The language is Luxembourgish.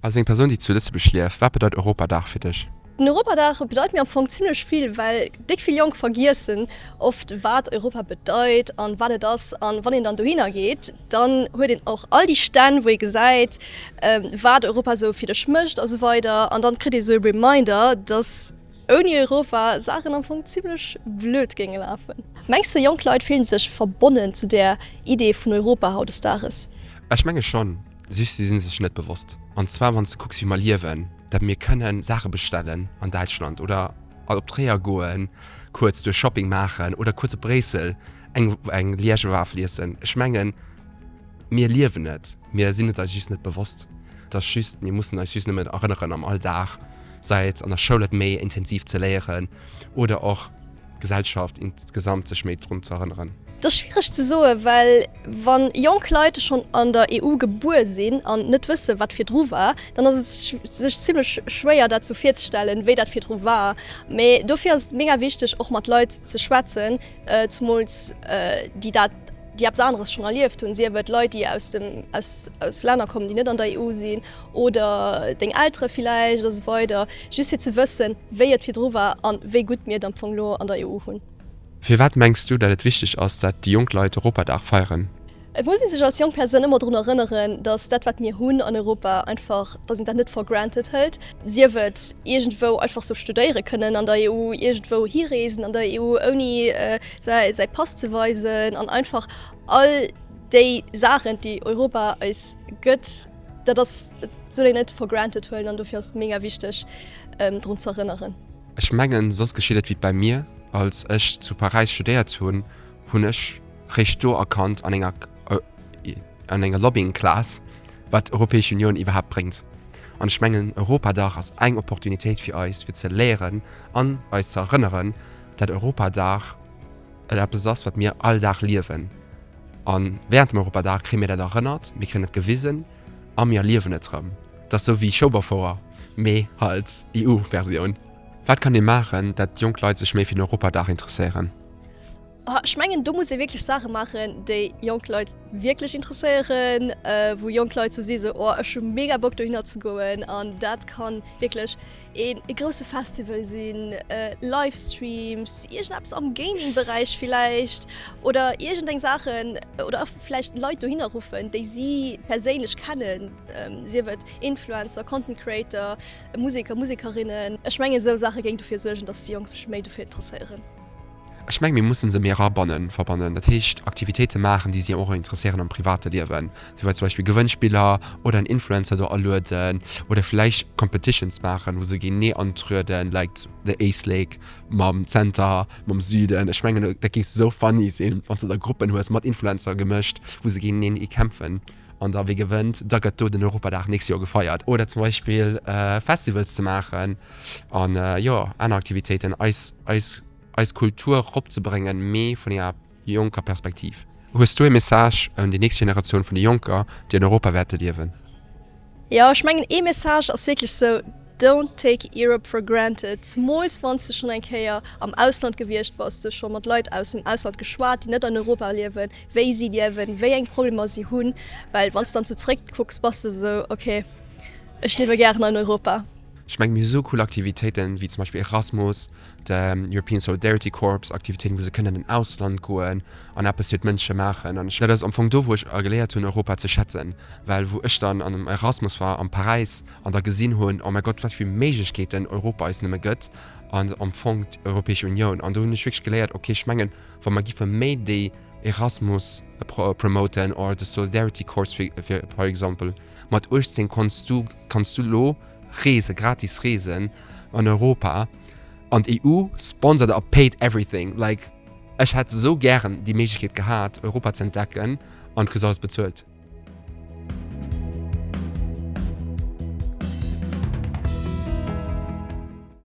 Als eng Persoun, déi zu Lëtzebuerg lieft, wat bedeit Europadag fir dech? Den Europadag bedeit mir am Fong zimlech vill, well déck vill Jonk vergiessen oft wat Europa bedeit an wat et ass. An wann een dann dohinner geet, dann huet een och all déi Stänn wou ee gesäit wat Europa sou fir dech mécht a sou weider. An dann kritt ee sou e Reminder, dass ouni Europa Saachen am Fong zimlech blöd géinge lafen. Mengs de jonk Leit fillen sech verbonnen zu där Idee vun Europa hautdesdaages? Ech menge schonn, just si sinn sech net bewosst. An zwar wann s de kucks wéi mer liewen. dat mir kënnen Saache bestellen an Däitschland oder op Tréier goen, kuerz duerch Shopping maachen oder kuerz op Bréissel eng eng Liège-Wafel iessen. Ech mengen, mir liewen et, mir sinn et eis just net bewosst. Et ass just, mir mussen eis just nëmmen erënneren am Alldag, sei et an der Schoul et méi intensiv ze léieren oder och Gesellschaft insgesamt sech méi drun ze erënneren. Et ass schwiereg ze soen, well wa jonk Leit schonn an der EU gebuer sinn an net wëssen, wat virdru war, dann ass et sech zimmlech schwéier, dat sou virzestellen, wéi dat virdru war. Mee dofir ass et mega wichteg, och mat Leit ze schwätzen, zumools déi dat, déi eppes aneres schonn erlieft hunn, sief et Leit, déi aus dem, aus, aus Länner kommen, déi net an der EU sinn, oder deng Eltere villäicht a sou weider, just fir ze wëssen, wéi et virdru war an wéi gutt mir et am Fong lo an der EU hunn. Firwat mengs du, dat et wichteg ass, dat déi jonk Leit Europadag feieren? Et muss ee sech als jonk Persoun ëmmer drun erënneren, dass dat wat mir hunn an Europa einfach, dass een dat net for granted hëlt. Sief et iergendwou einfach sou studéiere kënnen an der EU, iergendwou hireesen an der EU ouni säi Pass ze weisen an einfach all déi Saachen déi Europa eis gëtt, dat ass, dat soll een net for granted huelen an dofir ass et mega wichteg drun ze erënneren. Ech mengen, soss geschitt et wéi bei mir, Als ech zu Paräis studéiert hunn, hunn ech réischt do erkannt, an enger an enger Lobbying-Class, wat d'Europäesch Unioun iwwerhaapt bréngt. An ech mengen, Europadag ass eng Opportunitéit fir eis, fir ze léieren an eis ze erënneren, dat Europadag et eppes ass, wat mir all Dag liewen. A während dem Europadag kréie mir dat erënnert, mir kréien dat gewisen a mir erliewen et erëm. Dat ass sou wéi Schueberfouer, mee halt EU-Versioun. Wat kann ee maachen, dat jonk Leit sech méi fir den Europadag interesséieren? Ech mengen, do muss ee wierklech Saache maachen, déi jonk Leit wierklech interesséieren, wou jonk Leit sou si sou, oh ech hu mega Bock dohinner ze goen. An dat ka wierklech een e grousse Festival sinn, Livestreams, iergendeppes am Gaming-Beräich villäicht oder iergendeng Saachen oder vläicht Leit dohinner ruffen, déi si perséinlech kennen, sief et Influencer, Content Creator, Museker, Musekerinnen. Ech mengen esou Saache géing dofir suergen, dass déi Jonk sech méi dofir interesséieren. Ech mengen mir mussen se méi erabannen, verbannen, dat heescht Aktivitéite maachen, déi si och interesséieren am private Liewen, wéi zum Beispill Gewënnspiller oder en Influencer do alueden oder vläicht Competitions maachen, wou se géintenee antrieden, like the Éislek mam Zenter, mam Süden. Ech mengen dat géif esou funny sinn, wann s de da Gruppen hues mat Influencer gemëscht, wou se géinteneen kämpfen. An da wie gewënnt, da gëtt do den Europadag nächst Joer gefeiert. Oder zum Beispill Festivals ze maachen an jo aner Aktivitéiten, eis, eis, eis Kultur eropzebréngen, mee vun enger jonker Perspektiv. Hues du e Message un déi nächst Generatioun vun de Jonker, déi an Europa wäerte liewen? Jo, ech mengen ee Message ass wierklech sou, Don't take Europe for granted, zemools wann s de schonn eng Kéier am Ausland gewiescht bass, du hues scho mat Leit aus dem Ausland geschwat, déi net an Europa liewen, wéi si liewen, wéi eng Problemer si hunn, well wann s de dann sou zeréckkucks, bass de sou, ok, ech liewe gären an Europa. Ech mengen, mir hu sou cool Aktivitéiten, wéi zum Beispill Erasmus, de European Solidarity Corps, Aktivitéiten, wou se kënnen an Ausland goen an eppes fir d'Mënsche maachen. An ech, dat ass am Fong do, wou ech geléiert hunn, Europa ze schätzen, well wou ech dann an Erasmus war am Paräis an da gesinn hunn, oh mäi Gott, wat fir Méiglechkeeten Europa eis nëmme gëtt an am Fong d'Europäesch Unioun. An do hunn ech wierklech geléiert, okay, ech mengen, wa mer giffe méi déi Erasmus promoten or de Solidarity Corps fir, fir par exemple, mat 18 konns du, kanns du elo reesen, gratis reesen an Europa an d'EU sponsort a paid everything. Like, ech hätt esou gären déi Méiglechkeet gehat, Europa ze entdecken an kriss alles bezuelt.